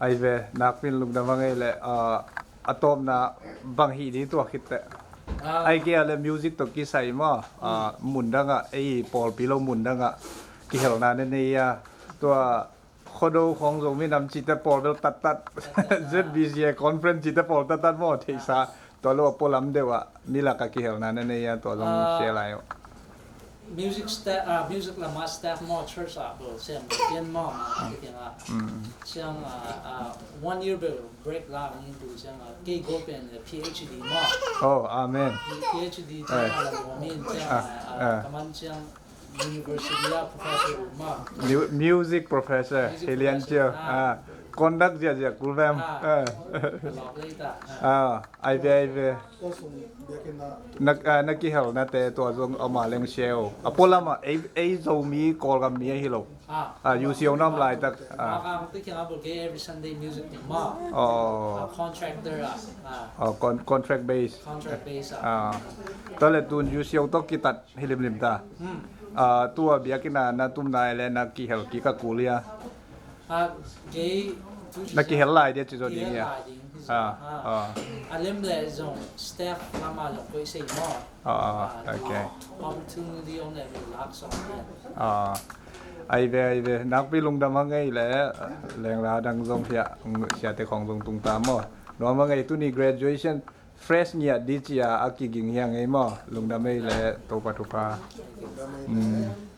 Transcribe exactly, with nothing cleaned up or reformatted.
Ai ve, nakpin lungdam a ngei le, ah, a tawpna bang hih ding tua khitte. Ah. Ai kei a le music tawh kisai maw, ah, mundang ah, ei pawlpi lo mundang ah kihelna ne nei a. Tua Khuado khawng Zomi nam cite pawl bel tattat. Z B C A conference cite pawl tattat maw, theihsa. Tua lo a pualam deuh ah mi lak a kihelna ne nei a, tua zong, ah, share lai uh. Music staff, ah, music lam ah staff maw, church ah bel sem pian maw, ma, ah, kitiang ah. Mm. Siang, ah, ah, one year bel break la ang in tu siang, ah, kei go pen, eh, P H D maw. Oh, amen. P H D siang, ah, lam min siang, ah, ah, ah, kaman siang university ah professor maw. Mu-, music professor, music hilian professor, cio. Ah. Ah. Conduct ziazia kulvem. Ah. Ah. Lawk lei ta. Ah. Ah. Ai ve, ai ve. Na, ah, na kihelnate tua zong ama leng share uh. A pualam ah, ei, ei Zomi Kawlgam mi ahi lo. Ah. Ah, U C O nam laitak. Ah. Ah, ah, tu kiang a bel kei every Sunday music ni maw. Oh. Ah, contractor ah. Ah. Oh, con-, contract base. Contract base ah. Ah. Tua le tun U C O tawh kitat hi limlim ta. Hmm. Ah, tua biakinn ah na tum nai le na kihel kik a kul hia. Ah, kei tu na kihel lai dia ci zo ding hia. Kihel lai ding hi zo. Ah, ah. Ah. A lem le zong staff lam ah zong koih sei maw. Ah, ah, ah, okay. Opportunity om le mi lak song dia. Ah. Ai ve, ai ve. Nakpi lungdam a ngei le, lengla dang zong hia, siate khawng zong tung ta maw. Nuam a ngei, tuni graduation fresh ngiat di cia a kiging hia ngei maw. Lungdam ei le, Topa thupha. Mm.